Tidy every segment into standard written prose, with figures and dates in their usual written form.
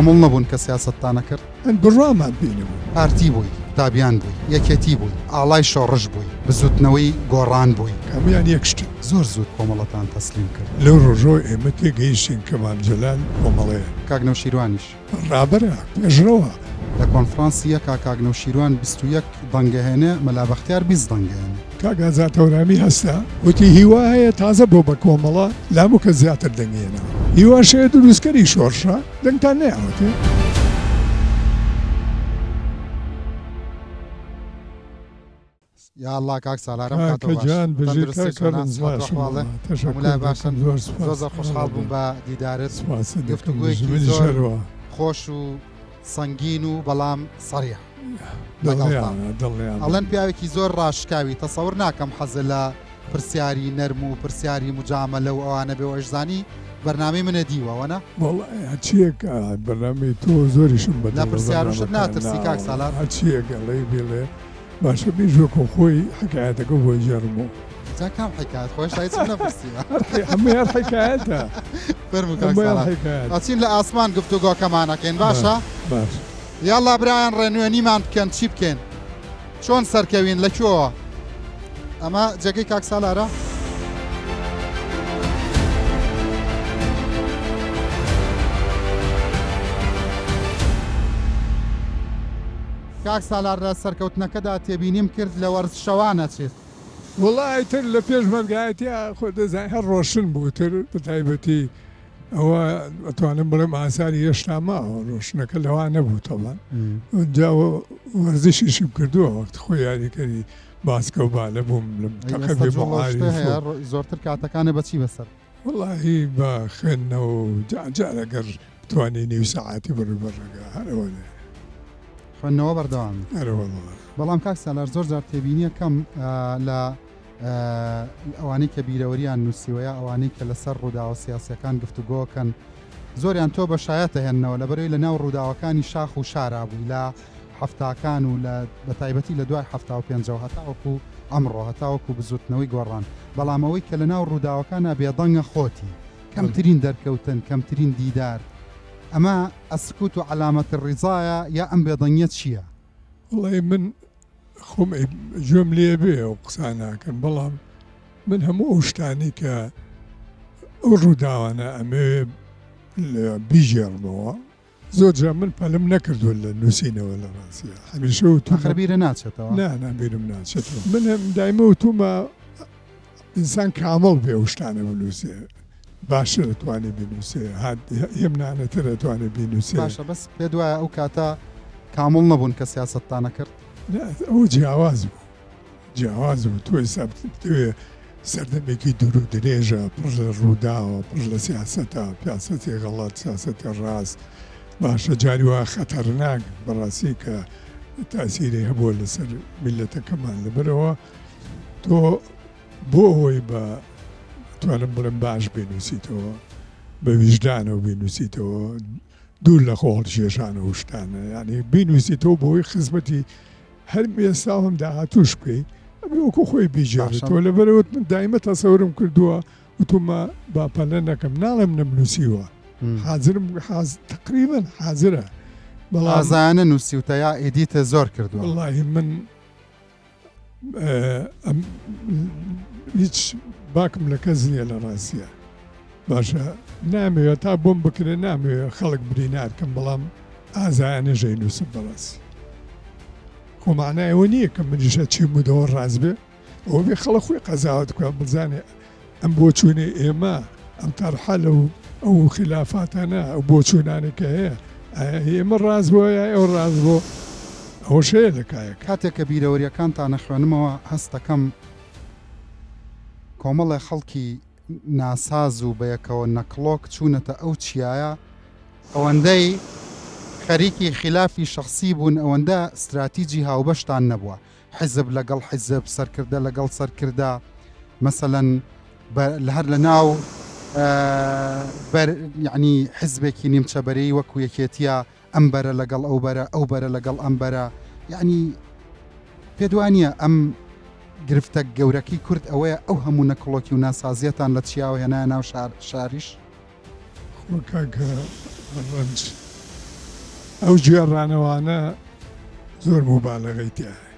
کامڵ نەبوون کە سیاسەتتان ئەکرد؟ من بڕوامان پێی نەبوو. پارتی بووی، قوتابیان بووی، یەکێتی بووی، ئاڵای شۆڕش بووی، بزووتنەوەی گۆڕان بووی. هەموویان یەک شتن. زۆر زوو کۆمەڵەتان تەسلیم کرد. لەو ڕۆژەوە ئێمە تێگەیشتین کە مام جەلال کۆمەڵەیە. کاک نەوشیروانیش. ڕابەرە، پێشڕەوە. لە کۆنفرانسی یەکا کاک نەوشیروان 21 دەنگ ئەهێنێ، مەلا بەختیار 20 دەنگ ئەهێنێ. کاک ئازاد هەورامی هەستا وتی هیوا هەیە تازە بۆ بە کۆمەڵە لاموکە زیاتر دەنگی هێناوە. هیواش هەیە دروستکەری شۆڕشە دەنگتان نەیاوەتێ. یا اللە کاک سالارم کاکە کاتەوە باش گیان بژی تەندروستی کاکە چۆنە ڕەنج سڵاو باشم تۆ وەڵا هەموو تەشەکور لای دەکەم باشن زۆر زۆر سوپاس زۆر خۆشحاڵ ئەڵا بووم بێ بە دیدارت سوپاست دەکەم گفتوگۆیەکی منیش زۆر هەروا خۆش و سەنگین و بەڵام سەریح لەگەڵتا دڵنیامە دڵنیامە ئەڵێن پیاوێکی زۆر ڕاشکاوی تەسەور ناکەم حەزە لە پرسیاری نەرم و پرسیاری مجامەلە و ئەوانە بێ و ئەشزانی بەرنامەی منە دیوە وەنا؟ وەڵا هەرچیەک بەرنامەی تۆ زۆریشم لە بەدڵە پرسیار و شت بەرنامەکان ناترسی کاک ناوەڵا سالار؟ هەرچیەک ئەڵێی بیڵێ باشە منیش وەکو خۆی حکایەتەکە بۆ گێڕمەوە. جا کام حکایەت خۆ هێشتا هیچم نەپرسیوە. هەمووی هەر حکایەتە. فەرموو کاک هەمووی هەر سالار. حکایەتە. ئەچین لە ئاسمان گفتوگۆکەمان ئەکەین باشە؟ باش. یاڵا برایان ڕێنوێنیمان بکەن چی بکەین؟ چۆن سەرکەوین لە کوێوە؟ ئەمە جێگەی کاک سالارە؟ کاک سالار لە سەرکەوتنەکەدا تێبینیم کرد لە وەرزشەوان ئەچێت. وەڵا ئیتر لە پێشمەرگایەتیا خۆت دەزانی هەر ڕۆشن بوو تر بە تایبەتی ئەوە ئەتوانم بڵێم ئاساری هێشتا ماوە ڕۆشنەکە لەوا نەبوو تەبان جا وەرزشیشم کردووە وەخت خۆی یاریکەری باسکە و بالە بووم لەم تەقەبی شتە هەیە زۆرتر کاتەکانە بەچی بەسەر؟ وەڵاهی بە خوێندنەوە و جار جار ئەگەر بتوانی نیو سەعاتی بڕی بە ڕێگا هەر ئەوەنەیە. خوێندنەوە بەردەوامی. ئەرێ وەڵا. بەڵام کاک سالار زۆر جار تێبینیەکەم لە ئەوانەی کە بیرەوەریان نووسیوە یا ئەوانەی کە لەسەر ڕووداوە سیاسیەکان گفتوگۆکەن زۆریان تۆ بە شایەت ئەهێننەوە لەبەرەوەی لە ناو ڕووداوەکانی شاخ و شارا بووی لە حەفتاکان و لە بە تایبەتی لە دوای 75ەوە هەتاوەکو ئەمڕۆ هەتاوەکو بزوتنەوەی گۆڕان بەڵام ئەوەی کە لە ناو ڕووداوەکانا بێدەنگە خۆتی کەمترین دەرکەوتن کەمترین دیدار ئەمە السکوت علامە الرضایە یا ئەم بێدەنگیە چیە؟ وەڵی من خۆم گوێم لێ بێ ئەو قسانە ئەکەن بەڵام من هەموو ئەو شتانەی کە ئەو ڕووداوانە ئەمەوێ بیگێڕمەوە زۆر جار من پەلم نەکردووە لە نووسینەوە لە ڕاستیا هەمیشە وتومە ئاخر بیرت ناچێتەوە؟ نا نا بیرم ناچێتەوە من دایمە وتومە ئینسان کامڵ بێ ئەو شتانە بنووسێ باشتر ئەتوانێ بنووسێ هێمنانەتر ئەتوانێ بینووسێ. باشە بەس پێت وایە ئەو کاتە کامڵ نەبوون کە سیاسەتتان ئەکرد؟ نا ئەوە جیاواز بوو جیاواز بوو تۆ ئێستا بتەوێ سەردەمێکی دوور و درێژە پڕ لە ڕووداوە پڕ لە سیاسەتە پیاسەتی غەڵەت سیاسەتی ڕاست باشە جاری وا خەتەرناک بەڕاستی کە تاسیری هەبووە لەسەر میللەتەکەمان لەبەرئەوە تۆ بۆ ئەوەی بە توانم بڵێم باش بینوسیتەوە بە ویژدانەوە بینوسیتەوە دوور لە خۆ هەڵکێشانەوە و شتانە یعنی بینوسیتەوە بۆی خزمەتی هەر ئێستا هەم داهاتوش بکەی ئەبێ وەکو خۆی بیگێڕیتەوە لەبەرئەوە من دایمە تەسەورم کردووە وتومە با پەلە نەکەم ناڵێم نەمنووسیوە حازرم حاز تقریبا حازرە بەڵام ئازایانە نووسیوتە یا ئیدیتە زۆر کردووە وەڵاهی من هیچ باکم لە کەس نییە لە ڕاستە باشە نامەوێت تا بۆم بکرێ نامەوێت خەڵک برینارکەم بەڵام ئازایانە ژەی نووسم بەڕاستی خۆ معنای ئەوە نییە کە منیشە چی مودەوە ڕاست بێ ئەوە بێ خەڵک خۆی قەزاوەت بکا بزانێ ئەم بۆچوونەی ئێمە ئەم تەرحە لەو ئەو خلافاتانە ئەو بۆچوونانەی کە هەیە ئایا هی ئێمە ڕاست بووە یا ئەو ڕاست بووە ئەوەش هەیە لە کایەکە. کاتێک کە بیرەوەرییەکانتان ئەخوێنمەوە هەست دەکەم کۆمەڵێ خەڵکی ناساز و بەیەکەوە نەکڵۆک چوونەتە ئەو چیایە، ئەوەندەی خەریکی خیلافی شەخسی بوون ئەوەندە ستراتیجی هاوبەشتان نەبووە، حیزب لەگەڵ حیزب، سەرکردە لەگەڵ سەرکردە، مەسەلەن هەر لە ناو بەر یعنی حیزبێکی نیمچە بەرەی وەکو یەکێتیە ئەم بەرە لەگەڵ ئەو بەرە، ئەو بەرە لەگەڵ ئەم بەرە، یعنی پێت وانییە ئەم گرفتە گەورەکەی کورد ئەوەیە ئەو هەموو نەکڵۆکی و ناسازیەتان لە چیاوە هێنایە ناو شار شاریش؟ خۆ کاکە ڕەنج. ئەو گێڕانەوانە زۆر موبالەغەی تیایە.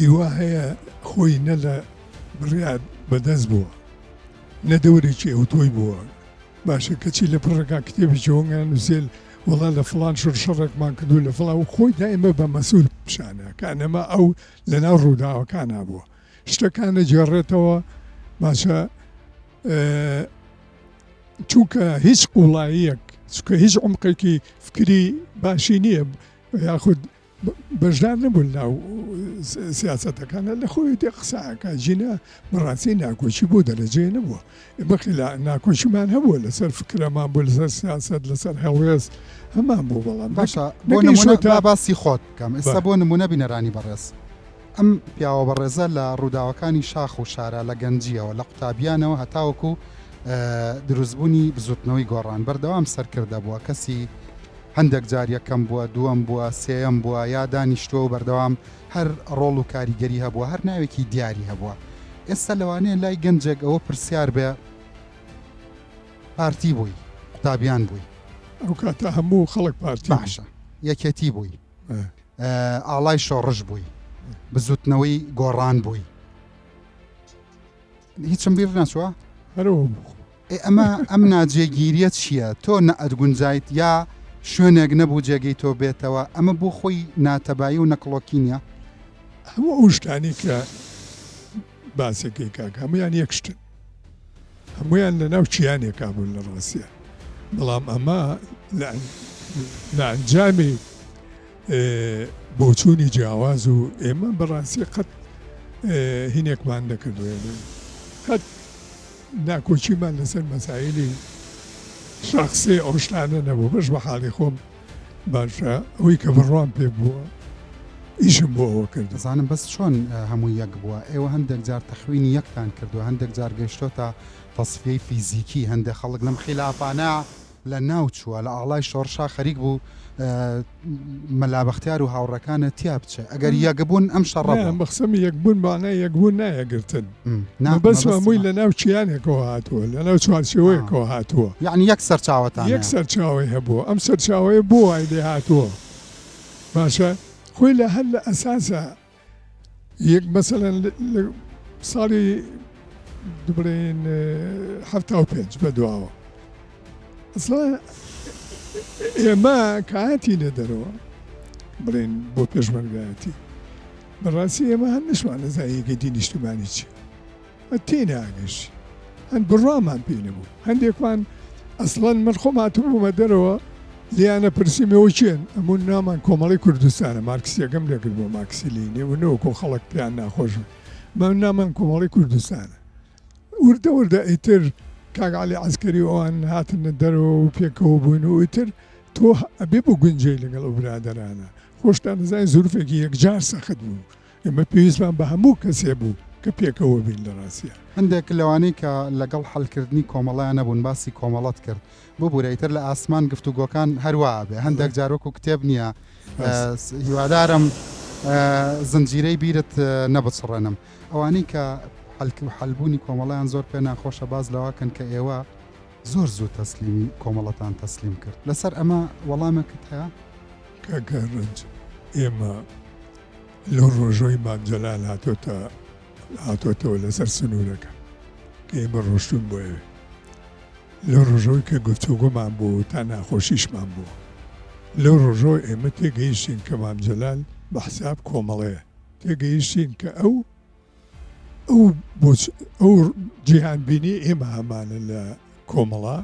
هیوا هەیە خۆی نە لە بڕیار بەدەست بووە، نە دەورێکی ئەوتۆی بووە. باشە کەچی لە پڕێکا کتێبێکی هۆنگیان نووسێ وەڵا لە فڵان شڕ شەڕێکمان کردو لە فڵان و خۆی دایمە بە مەسئول پیشانە کە ئەنەما ئەو لەناو ڕووداوەکانا بووە شتەکان ئەگێڕێتەوە باشە چونکە هیچ قوڵاییەک چونکە هیچ عمقێکی فکری باشی نییە یاخود بەشدار نەبوون ناو سیاسەتەکانە لە خۆی دێ قسەکە ژینە بەڕاستی ناکۆکی بۆ دەرەجەیە نەبووە بەخی لە ناکۆکیمان هەبووە لەسەر فکرەمان بۆ لەسەر سیاست لەسەر هەڵوێست هەمان بوو بەڵام باشە بۆ نمونە تا باسی خۆت بکەم ئێستا بۆ نمونە بینەرانی بەڕێز ئەم پیاوە بەڕێزە لە ڕووداوەکانی شاخ و شارا لە گەنجیەوە لە قوتابیانەوە هەتاوەکو دروستبوونی بزوتنەوەی گۆڕان بەردەوام سەرکردە بووە کەسی هەندێک جار یەکەم بووە، دووەم بووە، سێیەم بووە یا دانیشتووە و بەردەوام هەر ڕۆڵ و کاریگەری هەبووە، هەر ناوێکی دیاری هەبووە. ئێستا لەوانەیە لای گەنجێک ئەوە پرسیار بێ پارتی بووی، قوتابیان بووی. ئەو کاتە هەموو خەڵک پارتی بوو. باشە یەکێتی بووی، ئاڵای شۆڕش بووی، بزووتنەوەی گۆڕان بووی. هیچم بیر نەچووە؟ هەرەوە بوو. ئێ ئەمە ئەم ناجێگیریە چییە؟ تۆ نەئەتگونجایت یا شوێنێک نەبوو جێگەی تۆ بێتەوە؟ ئەمە بۆ خۆی ناتەبایی و نەکڵۆکی نییە؟ هەموو ئەو شتانەی کە باسەکەی کاک هەموویان یەک شتن هەموویان لە ناو کیانێکا بوون لە ڕاستە بەڵام ئەمە لە ئەنجامی بۆچوونی جیاواز و ئێمە بەڕاستی قەت هینێکمان نەکردووە قەت ناکۆکیمان لەسەر مەسایلی شەخسی ئەو شتانە نەبوو بەش بە حاڵی خۆم باشە ئەوەی کە بڕوام پێ بووە ئیشم بۆ ئەوە کرد. دەزانم بەس چۆن هەمووی یەک بووە ئێوە هەندێک جار تەخوینی یەکتان کردووە هەندێک جار گەیشتۆتە تەسفیەی فیزیکی هەندێک خەڵک لەم خیلافانە لە ناو چووە لە ئاڵای شۆڕشا خەریک بوو مەلا بەختیار و هاوڕێکانە تیا بچێ ئەگەر یەکبوون ئەم شەڕە بوو. مەخسەم یەکبوون مانای یەکبوون نایەگرتن مەبەست هەمووی لە ناو کیانێکەوە هاتووە لە ناو چوارچێوەیەکەوە هاتووە یعنی یەک سەرچاوەتان یەک سەرچاوەی هەبووە ئەم سەرچاوەیە بۆ وای لێ هاتووە باشە خۆی لە هەر لە ئەساسا یەک مەسەلەن لە ساڵی بڵێن 75 بە دواوە ئەسڵا ئێمە کە هاتینە دەرەوە بڵێن بۆ پێشمەرگایەتی بەڕاستی ئێمە هەر نشمان نەزانی یەکێتی نیشتیمانی چیە تێناگەشت هەند بڕوامان پێی نەبوو هەندێکمان ئەسڵەن من خۆم هاتبوومە دەرەوە لێیانە پرسیم ئێوە کێن ئەموون نامان کۆمەڵی کوردستانە مارکسیەکەم لێکرد بۆ مارکسی لینی و نەوەکو خەڵک پێیان ناخۆش بێ من نامان کۆمەڵی کوردستانە وردە وردە ئیتر کاک عەلی عەسکەری و ئەوان هاتنە دەرەوە و پێکەوە بووین و ئیتر تۆ ئەبێ بگونجێی لەگەڵ ئەو برادەرانە خۆشتان دەزانین زروفێکی یەکجار سەخت بوو ئێمە پێویستمان بە هەموو کەسێ بوو کە پێکەوە بین لە ڕاستیا. هەندێک لەوانەی کە لەگەڵ حەلکردنی کۆمەڵەیا نەبوون باسی کۆمەڵەت کرد. ببورە ئیتر لە ئاسمان گفتوگۆکان هەر وا ئەبێ هەندێک جار وەکو کتێب نییە. هیوادارم زنجیرەی بیرت نەبچڕێنم. ئەوانەی کە حەلبوونی کۆمەڵەیان زۆر پێ ناخۆشە باس لەوە کەن کە ئێوە زۆر زوو تەسلیمی کۆمەڵەتان تەسلیم کرد. لەسەر ئەمە وەڵامێکت هەیە؟ کاکە ڕەنج ئێمە لەو ڕۆژەی مام جەلال هاتۆتە هاتۆتەوە لەسەر سنوورەکە کە ئێمە ڕۆشتون بۆ ئەوێ لەو ڕۆژەوەی کە گفتوگۆمان بوو تا ناخۆشیشمان بوو لەو ڕۆژەوە ئێمە تێگەیشتین کە مام جەلال بە حساب کۆمەڵەیە تێگەیشتین کە ئەو ئەو بۆچ ئەو جیهانبینی ئێمە هەمانە لە کۆمەڵە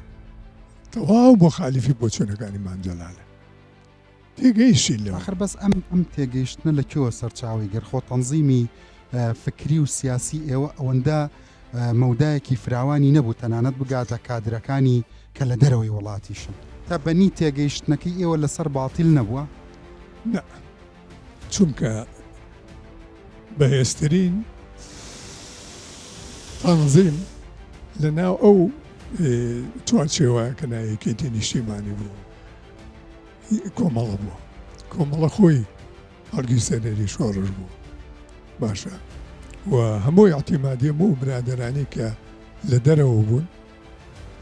تەواو مۆخالیفی بۆچوونەکانی مام جەلالە تێگەیشتین لەوە. ئاخر بەس ئەم ئەم تێگەیشتنە لە کوێوە سەرچاوەی گرت؟ خۆ تەنزیمی فکری و سیاسی ئێوە ئەوەندە مەودایەکی فراوانی نەبوو تەنانەت بگاتە کادرەکانی کە لە دەرەوەی وڵاتیشن. تەبەنی تێگەیشتنەکەی ئێوە لەسەر باتیل نەبووە؟ نا، چونکە بەهێزترین تەنزیم لە ناو ئەو چوارچێوە کە ناوی یەکێتی نیشتیمانی بوو کۆمەڵە بووە کۆمەڵە خۆی هەڵگیرسێنەری شۆڕش بوو باشە و هەموو اعتیمادی هەموو برادەرانی کە لە دەرەوە بوون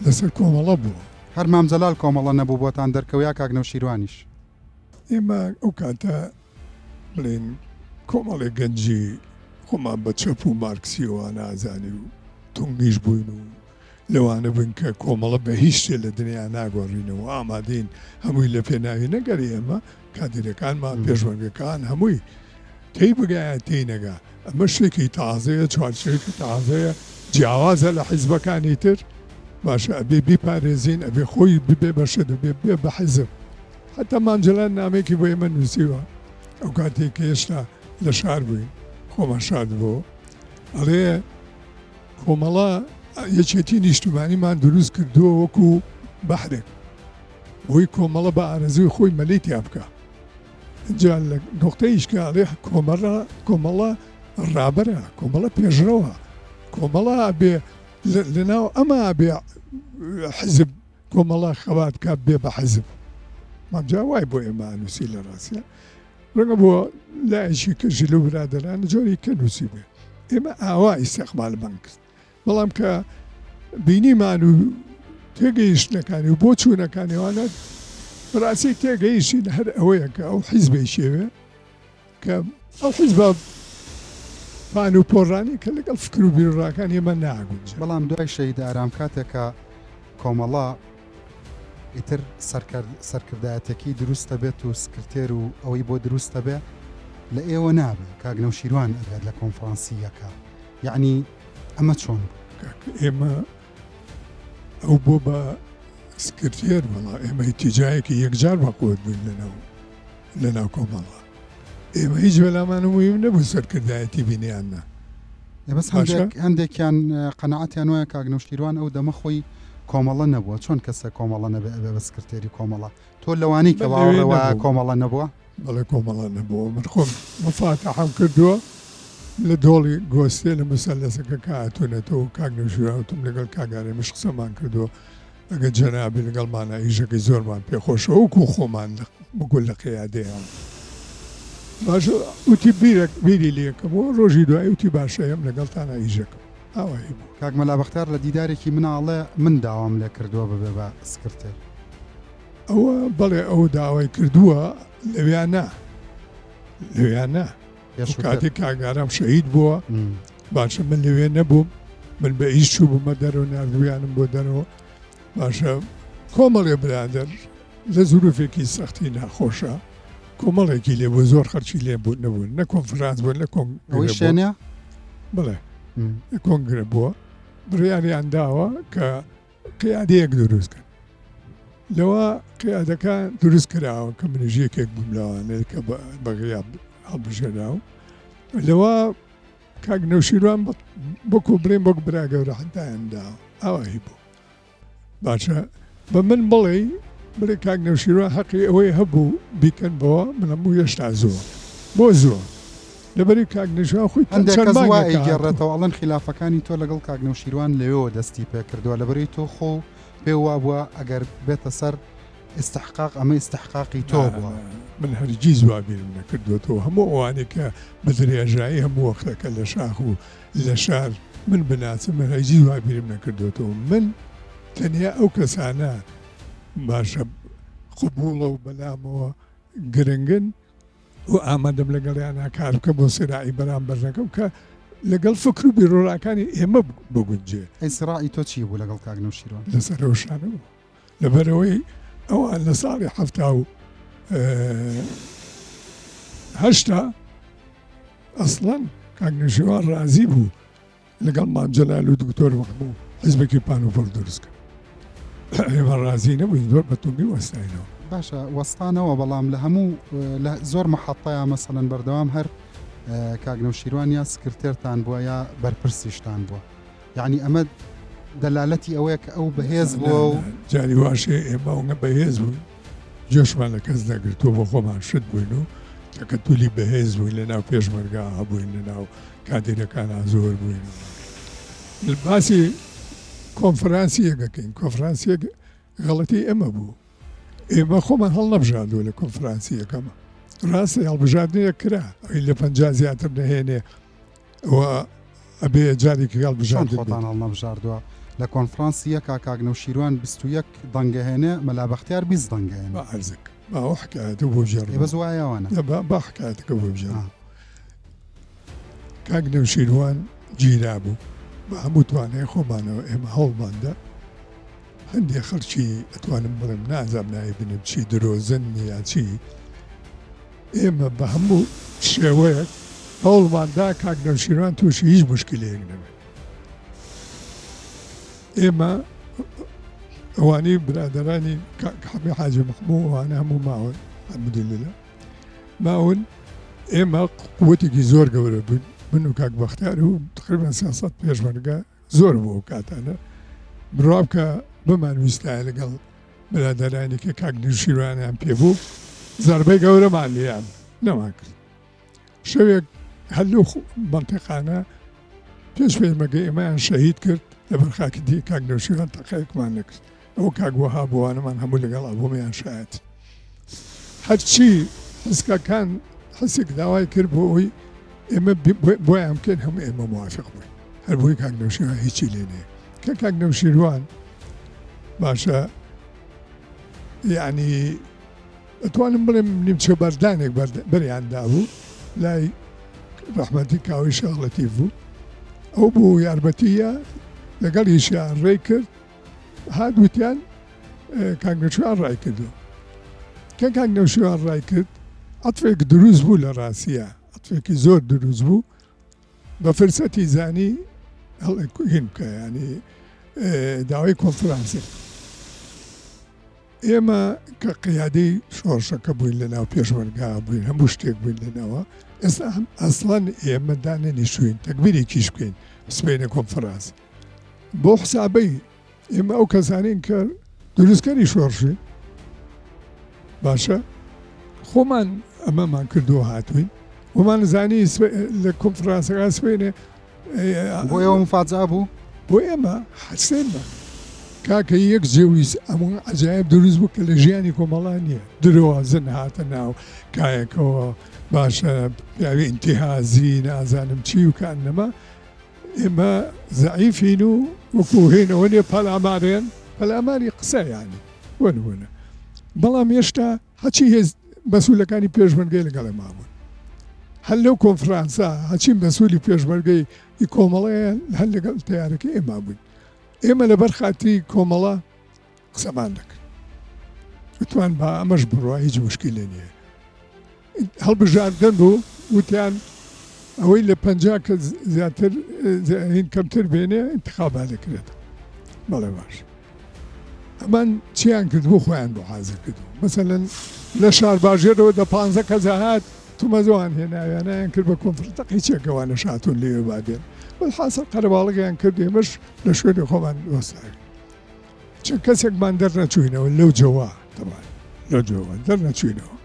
لەسەر کۆمەڵە بووە. هەر مام جەلال کۆمەڵە نەبوو بۆتان دەرکەوت یا کاک نەوشیروانیش؟ ئێمە ئەو کاتە بڵێین کۆمەڵێک گەنجی خۆمان بە چەپ و مارکسیەوە نازانی و تونگیش بووین و لەوانە بووین کە کۆمەڵە بە هیچ شتێ لە دنیا ناگۆڕینەوە ئامادەین هەمووی لە پێناوی نەگەری ئێمە کادیرەکانمان پێشمەرگەکان هەمووی تێی بگا یان تێی نەگا ئەمە شتێکی تازەیە چوارچێوەیەکی تازەیە جیاوازە لە حیزبەکانی تر باشە ئەبێ بیپارێزین ئەبێ خۆی ببێ بە شت ببێ بێ بە حیزب حتا مام جەلال نامەیەکی بۆ ئێمە نووسیوە ئەو کاتێک کە هێشتا لە شار بووین خۆمان شاردبۆوە ئەڵێ کۆمەڵە یەکێتی نیشتمانیمان دروست کردووە وەکو بەحرێک بۆی کۆمەڵە بە ئارەزووی خۆی مەلەی تیا بکا جا لە نوقتەیش کە ئەڵێ کۆمەڵە کۆمەڵە ڕابەرە کۆمەڵە پێشڕەوە کۆمەڵە ئەبێ لەناو ئەمە ئەبێ حزب کۆمەڵە خەبات بکا بێ بە حزب مام جا وای بۆ ئێمە ئەنووسی لە ڕاستیا ڕەنگە بۆ لایەکی کەژی لەو برادەرانە جۆری کە نووسی بێ ئێمە ئاوا ئیستیقبالمان کرد بەڵام کە بینیمان و تێگەیشتنەکانی و بۆچوونەکانی وانە بەڕاستی تێگەیشتین هەر ئەوەیە کە ئەو حیزبێکیەوێ کە ئەو حیزبە پان و پۆڕانی کە لەگەڵ فکر و بیروڕاکانی ئێمە ناگونجێ. بەڵام دوای شەهید ئارام کاتێک کە کۆمەڵە ئیتر سەرکردایەتەکەی دروست دەبێت و سکرتێر و ئەوەی بۆ دروست دەبێ لە ئێوە نابێ کاک نەوشیروان ئەبێت لە کۆنفرانسی یەکە یەعنی ئەمە چۆن بوو؟ کاک ئێمە ئەو بۆ بە سکرتێر بەڵام ئێمە ئیتیجاهێکی یەکجار بە قوت بووین لەناو لەناو کۆمەڵە ئێمە هیچ بەلامان مهم نەبوو سەرکردایەتی بین یان نا. ئێ بەس باشە هەندێک هەندێکیان قەناعەتیان وایە کاک نەوشیروان ئەو دەمە خۆی کۆمەڵە نەبووە چۆن کەسێک کۆمەڵە نەبێ ئەبێ بە سکرتێری کۆمەڵە تۆ لەوانەی کە من لەوێ باوەڕێ وایە نەبووم. کۆمەڵە نەبووە؟ بەڵێ کۆمەڵە نەبووە من خۆم مفاتەحەم کردووە لە دۆڵی گۆستێ لە موسەلەسەکە کە هاتوونەتەوە کاک نەوشیروان وتم لەگەڵ کاک ئارێمش قسەمان کردووە ئەگەر جەنابی لەگەڵمانە ئیشەکەی زۆرمان پێخۆشە وەکو خۆمان وەکو لە قیادەیان باشە وتی بیرەک بیری لێکەمەوە ڕۆژی دوایی وتی باشە ئێم لەگەڵتانە ئیشەکەم ئاوایی بوو. کاک مەلا بەختیار لە دیدارێکی منا ئەڵێ من داوام لێ کردووە ببێ بە سکرتێر. ئەوە بەڵێ ئەو داوای کردووە لەویا نا لەویا نا پێشووتر. کاتێک کاک ئارام شەهید بووە باشە من لەوێ نەبووم من بە ئیش چووبوومە دەرەوە ناردوویانم بۆ دەرەوە باشە کۆمەڵێ برادەر لە زروفێکی سەختی ناخۆشە کۆمەڵێکی لێ بوو زۆر خەرچی لێ بوو نەبوون نە کۆنفرانس بوون لە ئەوەی کۆنگرە بووە شێنە؟ بڵێ کۆنگرە بووە بڕیاریان داوە کە قیادەیەک دروست کەن لەوە قیادەکە دروست کراوە کە منیش یەکێک بووم لەوانەیە کە بە غیاب هەڵبژێراو لەوە کاک نەوشیروان بەکو بڵێن وەک برا گەورە حەتایان داوە ئاوایی بوو باشە بە من بڵێ بڵێ کاک نەوشیروان حەقی ئەوەی هەبوو بیکەن بەوە من هەموو هێشتا زووە بۆ زووە لەبەری کاک نەوشیروان خۆی هەندێک چەند کەس وا مانگێکە هاتووە. ئەیگێڕێتەوە ئەڵێن خیلافەکانی تۆ لەگەڵ کاک نەوشیروان لەوێوە دەستی پێکردووە لەبەرەی تۆ خۆو پێو وابووە ئەگەر بێتە سەر ئیستحقاق ئەمە ئیستحقاقی تۆ نا بووە. نا من هەرگیز وا بیرم نەکردووەتەوە هەموو ئەوانەی کە بە درێژایی هەموو وەختەکە لە شاخ و لە شار من بناسن من هەرگیز وا بیرم نەکردووەتەوە من تەنیا ئەو کەسانە باشە قبوڵە و بەلامەوە گرنگن و ئامادەم لەگەڵیانا کار بکەم بۆ سراعی بەرامبەر نەکەم کە لەگەڵ فکر و بیروڕاکانی ئێمە بگونجێ. ئەی سراعی تۆ چی بوو لەگەڵ کاک نەوشیروان؟ لەسەر ئەو شانە بوو لەبەرئەوەی ئەوان لە ساڵی 78 ئەسڵەن کاک نەوشیروان ڕازی بوو لەگەڵ مام جەلال و دکتۆر مەحموو حیزبێکی پان و پڕ دروست کرد. ئێمە ڕازی نەبووین زۆر بە توندی وەستاینەوە. باشە وەستانەوە بەڵام لە هەموو لە زۆر مەحەتەیا مەسەلەن بەردەوام هەر کاک نەوشیروان یا سکرتێرتان بووە یا بەرپرسیشتان بووە یعنی ئەمە دەلالەتی ئەوەیە کە ئەو بەهێز بووە و جاری واشێ ئێمە ئەوەنە بەهێز بووین گوێشمان لە کەس نەگرتووە بۆ خۆمان شت بووین و تەکەتولی بەهێز بووین لە ناو پێشمەرگا هەبووین لە ناو کادیرەکانا زۆر بووین باسی کۆنفرانسی یەک ئەکەین کۆنفرانسی یەک غەڵەتی ئێمە بوو ئێمە خۆمان هەڵنەبژاردووە لە کۆنفرانسی یەکەمە ڕاستە هەڵبژاردنێک کرا ئەوی لە 50 زیاتر نەهێنێ ئەوە ئەبێ جارێکی چۆن هەڵبژاردن خۆتان بێت هەڵنەبژاردووە لە کۆنفرانسی یەکا کاک نەوشیروان 21 دەنگەهێنێ مەلا بەختیار 20 دەنگەهێنێ با عەرزک. با ئەو حکایەتە بۆ بگێڕمەوە. بەس وایە ئەوانە. با حکایەتەکە بۆ بگێڕمەوە. کاک نەوشیروان گیرابوو، بە هەموو توانای خۆمانەوە ئێمە هەوڵماندا هەندێ خەڵکی ئەتوانم بڵێم نازانم ناوی بنێم چی درۆزن یا چی ئێمە بە هەموو شێوەیەک هەوڵماندا کاک نەوشیروان تووشی هیچ مشکلەیەک نەبێت. ئێمە ئەوانەی برادەرانی کاک حەمە حاجی مەحموو ئەوانە هەموو ماون الحمدللە ماون ئێمە قوتێکی زۆر گەورە بووین من و کاک بەختیار و تقریبا 300 پێشمەرگە زۆر بوو ئەو کاتانە بڕوا بکە بمان ویستایە لەگەڵ برادەرانی کە کاک نوشیروانیان پێ بوو زەربەی گەورەمان لێیان نەمان کرد شەوێک هەر لەو مەنتیقانە پێش پێشمەرگە ئێمەیان شەهید کرد لەبەر خاکی دی کاک نەوشیروان تەقەیەکمان نەکرد ئەوە کاک وەهاب وانەمان هەموو لەگەڵ ئەبوومیان شایەت هەرچی حسکەکان حسک داوای کرد بۆ ئەوی ئێمە بۆیان بکەین هەموو ئێمە موافق بووین هەر بۆی کاک نەوشیروان هیچی لێ نییە کە کاک نەوشیروان باشە یعنی ئەتوانم بڵێم نیمچە بەردانێک بەریان دابوو لای ڕەحمەتی کاوەی شێخ لەتیف بوو ئەو بوو یارمەتیە لەگەڵ یشیان ڕێی کرد هات وتیان کاک نەوشیروان ڕای کردو کە کاک نەوشیروان ڕای کرد عەتفێک دروست بوو لە ڕاستیە عەتفێکی زۆر دروست بوو بە فرسەتی زانی هین بکە ینی داوای کۆنفرانسێک ئێمە کە قیادەی شۆڕشەکە بووین لە ناو پێشمەرگا بووین هەموو شتێک بووین لە ناوە ئێستا هەم ئەسڵەن ئێمە دانەنیشتوین تەکبیرێکیش بکەین سبەینێ کۆنفرانس بۆ حسابەی ئێمە ئەو کەسانین کە دروستکەری شۆڕشین باشە خۆمان ئەمەمان کردو هاتوین ومان زانی لە کۆنفرانسەکە سبەینێ بۆ ئێوە مفاجا بوو؟ بۆ ئێمە حەسێنمە کاکە یەک جەویز ئەمە عجایب دروست بوو کە لە ژیانی کۆمەڵا نییە درۆزن هاتە ناو کایەکەوە باشە پیاوی ئینتیهازی نازانم چی و کان نەما ئێمە زەعیفین و وەکو هێنەوە نیە پەلامارێن پەلاماری قسە یانی وەنمونە بەڵام هێشتا هەچی هێز مەسولەکانی پێشمەرگەی لەگەڵ ئێمە بوون هەر لەو کۆنفرانسە هەچی مەسولی پێشمەرگەی ئی کۆمەڵەیە هەر لەگەڵ تەیارەکەی ئێمە بووین ئێمە لەبەر خاتری کۆمەڵە قسەمان دەکرد وتمان با ئەمەش بڕوا هیچ مشکلێ نییە هەڵبژاردن بوو وتیان ئەوەی لە 50 کە زیاتر هین کەمتر بێنێ انتخابات دەکرێت بەڵێ باش ئەمان چیان کرد بۆ خۆیان بۆ حازر کرد مەسەلەن لە شارباژێرەوە دە پانزە کەس هات تومەزوان هێناویانیان کرد بە کۆنفرانس تەقی چێکەوانە شاتون لێوێ با بێن وەلحاسڵ قەرەباڵغیان کرد ئێمەش لە شوێنی خۆمان وەستاوین چەند کەسێکمان دەرنەچووینەوە لەو جەوا تەبان لەو جەوا دەرنەچووینەوە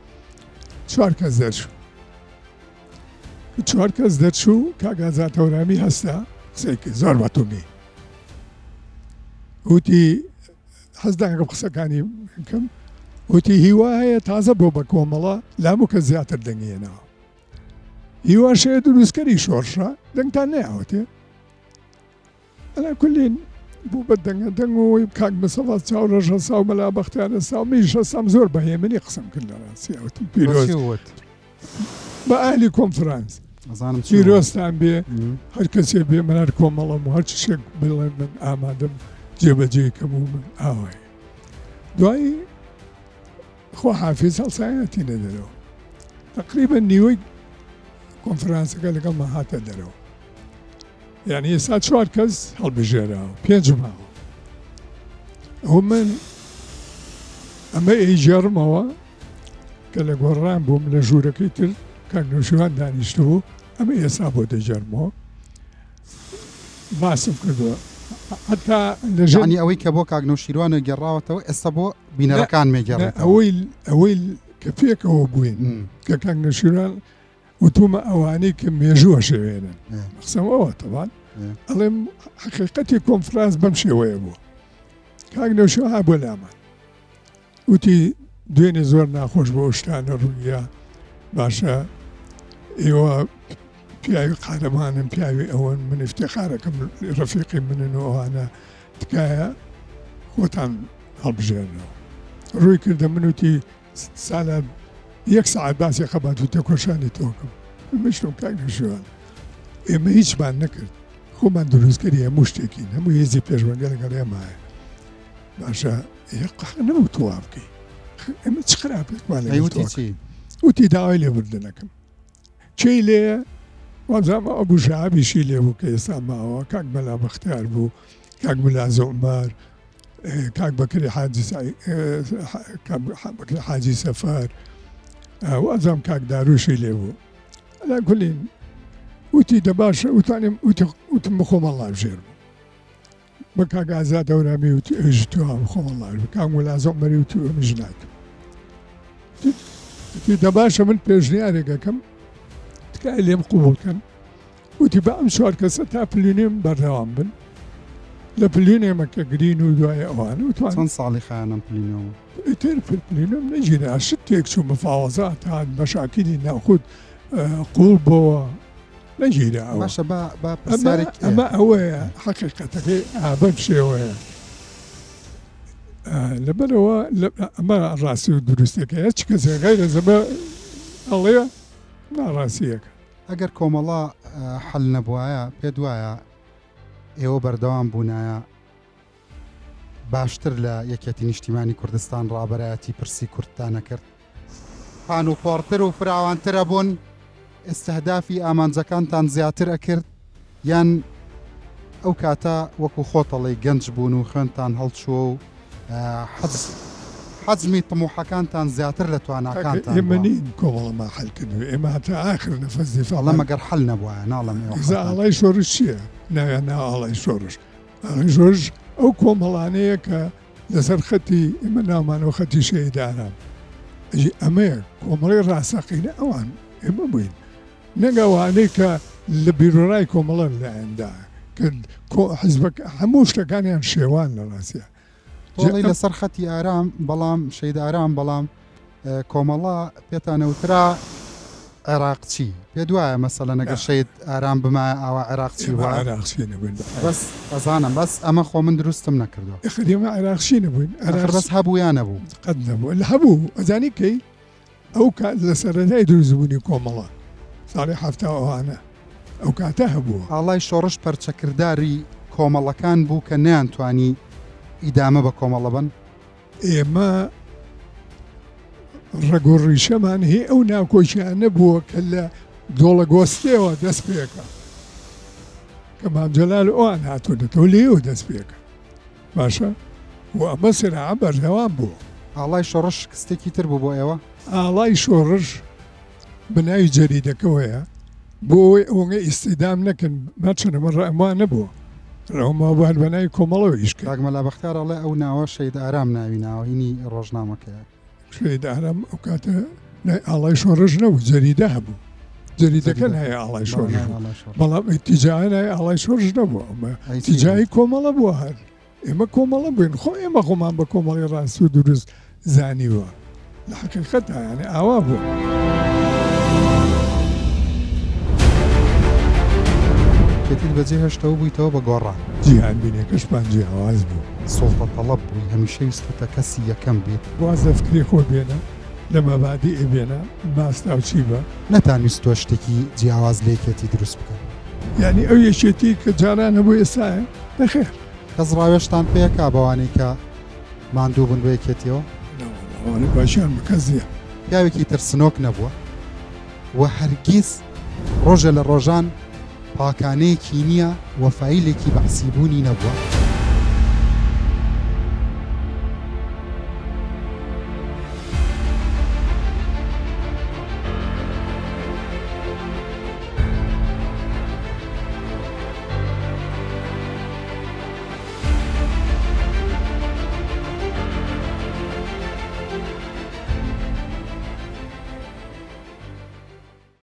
چوار کەس دەرچوو چوار کەس دەرچوو کاک ئازاد هەورامی هەستا قسەی کرد زۆر بەتونی وتی حەز داکەم قسەکانی بکەم وتی هیوا هەیە تازە بۆ بە کۆمەڵە لامو کە زیاتر دەنگی هێناوە هیواش هەیە دروستکەری شۆڕشە دەنگتان نەیاوەتێ ئەلا کولین بوو بە دەنگە دەنگ و کاک مستەفا چاوڕەش هەسا و مەلا بەختیار هەسا و منیش هەستام زۆر بە هێمنی قسەم کرد لە ڕاستی وتم پیرۆز بە ئەهلی کۆنفرانس پیرۆزتان بێ هەر کەسێ بێ من هەر کۆمەڵم و هەر شتێک بڵێ من ئامادەم جێبەجێ کەم و من ئاوای دوایی خوا حافیز هەڵسایەتینە دەرەوە تقریبا نیوەی کۆنفرانسەکە لەگەڵمان هاتە دەرەوە یعنی ئێستا چوار کەس هەڵبژێراوە پێنج ماوە ئەو من ئەمە ئەیگێڕمەوە کە لە گۆڕان بووم لە ژوورەکەی تر کاک نەوشیروان دانیشتبوو ئەمە ئێستا بۆ دەگێڕمەوە باسم کردووە حتا لە ژانی ئەوەی کە بۆ کاک نەوشیروانە گێڕاوەتەوە ئێستا بۆ بینەرەکان مێگێڕێتەوە ئەوەی ئەوەی کە پێکەوە بووین کە کاک نەوشیروان وتومە ئەوانەی کە مێژوو ئەشێوێنن قسەم ئەوە تەبان ئەڵێم حقیقەتی کۆنفرانس بەم شێوەیە بوو کاک نەوشیروان ها بۆ لامان وتی دوێنێ زۆر ناخۆش بۆ شتانە ڕوویە باشە ئێوە پیاوی قارەمانن پیاوی ئەوەن من افتخارەکەم ڕەفیقی منن و ئەوانە تکایە خۆتان هەڵبژێرنەوە ڕووی کردە من وتی. سالار یەک سەعات باسی خەبات و تێکۆشانی تۆ کەم. منیش کاک نەوشیروان ئێمە هیچمان نەکرد، خۆمان دروستکەری هەموو شتێکین، هەموو هێزی پێشمەرگە لەگەڵ ئێمایە. باشە نەبوو تۆ وا بکەی، ئێمە چ خراپێکمان لەگەڵ تۆ کرد؟ وتی داوای لێبوردنەکەم. کێی لێیە؟ وابزانم ئەبوو شەهابیشی لێ بوو کە ئێستا ماوە، کاک مەلا بەختیار بوو، کاک ملازە عومەر، کاک بەکری حاجی بەکری حاجی سەفەر، وابزانم کاک داروشی لێ بوو. عەلا کولین وتی دە باشە، وتانیم وتم بخۆم ئەڵڵا بژێرم. بە کاک ئازاد هەورامی وتی ئەویش تۆ خۆم ئەڵڵا بژێرم. کاک ملازە عومەری وتی ئەمیش ناکەم. وتی دە باشە من پێشنیارێک ئەکەم تکایە لێم قبوڵ کەن. وتی با ئەم چوار کەسە تا پلینێم بەردەوام بن لە پلینێمە کە گرین و دوای ئەوان وتوان چەند ساڵی خایانم پلینۆمە؟ ئیتر پلینۆم نەگیرا، شت تێکچوو، مفاوەزات هات، مەشاکیلی ناوخود قوڵ بۆوە، نەگیرا ئەوە. باشە با با پرسیارێک ئەمە ئەوەیە حەقیقەتەکەی ئابەم شێوەیە. لەبەرەوە ئەمە ڕاستی و دروستەکە هیچ کەسێک غەیرە زەمە ئەڵێ ناڕاستیەکە. ئەگەر کۆمەڵە حەل نەبوایە پێت وایە ئێوە بەردەوام بوونایە باشتر لە یەکێتی نیشتیمانی کوردستان ڕابەرایەتی پرسی کوردتان نەکرد؟ پان و پۆڕتر و فراوانتر ئەبوون، ئیستهدافی ئامانجەکانتان زیاتر ئەکرد یان ئەو کاتە وەکو خۆت ئەڵێی گەنج بوون و خوێنتان هەڵچووە و حەجمی تموحەکانتان زیاتر لە تواناکانتان ئێمە نین کۆمەڵەمان حەل کردووە، ئێمە هەتا ئاخر نەفەس دیفاع ئەڵێم ئەگەر حەل نەبوایە ناڵێم ئێوە ئێستا ئاڵای شۆڕش چییە؟ ناویان ناوە ئاڵای شۆڕش. ئاڵای شۆڕش ئەو کۆمەڵانەیە کە لەسەر خەتی ئێمە ناومانەوە خەتی شەهید ئارام. ئەجی ئەمەیە کۆمەڵی ڕاستەقینە ئەوان ئێمە بووین. نەک ئەوانەی کە لە بیروڕای کۆمەڵە لایەندا کە حزبەکە هەموو شتەکانیان شێوان لە ڕاستیا. تۆڵەی لەسەر خەتی ئارام بەڵام شەید ئارام بەڵام کۆمەڵە پێتانەوترا عێراقچی پێت وایە مەسەلەن ئەگەر شەید ئارام بمایە ئاوا عێراقچی وایە؟ عێراقچی نەبووین بەس ئەزانم بەس ئەمە خۆ من دروستم نەکردووە. ئەخر ئێمە عێراقچی نەبووین. ئەخر بەس هەبوو یا نەبوو؟ قەت نەبوو. هەبوو ئەزانی کەی؟ ئەو کات لە سەرەتای دروستبوونی کۆمەڵە ساڵی 70 ئەوانە ئەو کاتە هەبووە. ئاڵای شۆڕش پەرچەکرداری کۆمەڵەکان بوو کە نەیانتوانی ئیدامە بە کۆمەڵە بەن. ئێمە ڕەگ و ڕیشەمان هی ئەو ناکۆکیانە بووە کە لە دۆڵەگۆستێوە دەست پێکا کە مام جەلال ئەوان هاتوونەتەوە لێیەوە دەست پێکا. باشە و ئەمە سراعە بەردەوام بوو. ئاڵای شۆڕش شکستێکی تر بوو بۆ ئێوە؟ ئاڵای شۆڕش بە ناوی جەریدەکەوەیە بۆ ئەوەی ئەوەنگە ئیستیدام نەکەن، هەرچەندە من ڕایم وا نەبوو، ڕایم وا بوو هەر بە ناوی کۆمەڵەوە ئیش کەین. کاک مەلا بەختیار ئەڵێ ئەو ناوە شەهید ئارام ناوی ناوە هینی ڕۆژنامەکەیە. شەهید ئارام ئەو کاتە ناوی ئاڵای شۆڕش نەبوو، جەریدە هەبوو، جەریدەکە ناوی ئاڵای شۆڕش بوو، بەڵام ئیتیجاهە ناوی ئاڵای شۆڕش نەبوو، ئەمە ئیتیجاهی کۆمەڵە بووە. هەر ئێمە کۆمەڵە بووین، خۆ ئێمە خۆمان بە کۆمەڵی ڕاست و دروست زانیوە، لە حەقیقەتدا یانی ئاوا بووە. یەکێتیت بەجێ هێشتەوە بوویتەوە بە گۆڕان. جیهانبینیەکەشمان جیاواز بوو. سوڵتە تەڵەب بووی، هەمیشە ویستوتە کەسی یەکەم بیت. واز لە فکری خۆت بێنە، لە مەبادیء بێنە، ماستاوچی بە. نەتانویستووە شتێکی جیاواز لە یەکێتی دروست بکەن؟ یانی ئەو یەکێتی کە جاران هەبوو ئێستایە؟ نەخێر. کەس ڕاوێژتان پێ ئەکا بەوانەی کە ماندوو بوون بە یەکێتیەوە؟ نەوەڵا ئەوانە باشیان بە کەس نییە. پیاوێکی ترسنۆک نەبووە و هەرگیز ڕۆژێ لە ڕۆژان پاکانەیەکی نییە و فایلێکی بەعسیبوونی نەبووە.